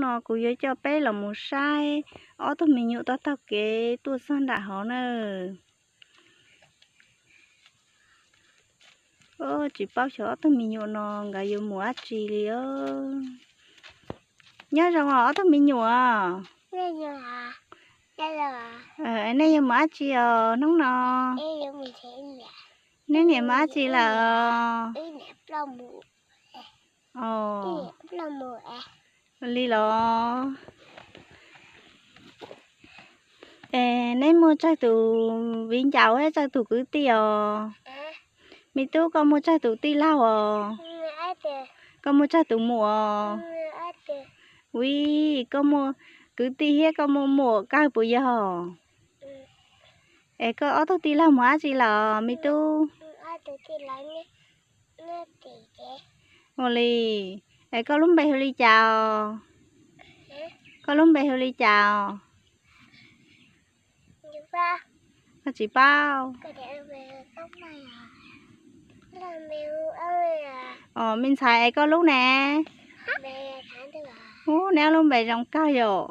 No kuv yuav coj peb los mus saib ob tug me nyuam taug taug kev tuaj txog nram hov na. Tsis paub xyov ob tug me nyuam no nkawd yuav mus dab tsi li os. Nyob zoo os ob tug me nyuam. Nej yuav mus dab tsi os hnub no? Neb niam mus dab tsi lawm? Li los. Es neb muaj tsawg tus viv ncaus thiab tsawg tus kwv tij os? Me tub, koj muaj tsawg tus tij laug os? Koj muaj tsawg tus muam os? Ui, koj muaj kwv tij thiab koj muaj muam kawg puas yog? Es koj ob tug tij laug mus dab tsi lawm me tub? Ua li, es koj lub npe hu li cas os? Koj lub npe hu li cas os? Koj tsis paub. Os, me ntxhais, es koj lub ne? Ub, neb lub npe zoo kawg yom.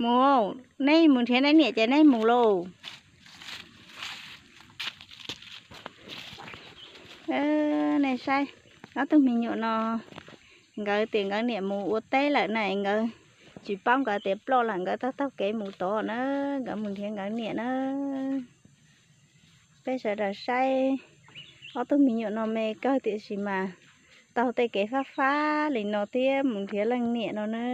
Mus, neb mus nrhiav neb niam ces neb mus lauj. Nej saib, ob tug me nyuam no, nkawd tias nkawd niam mus ua teb lawm na, nkawd tsis paub nkawd tias ploj lawm, nkawd taug taug kev mus tod na, nkawd mus nrhiav nkawd niam na. Peb sawv daws saib ob tug me nyuam no me kawg tiam sis mas taug tej kev fab fab li no thiab mus nrhiav leej niam no na.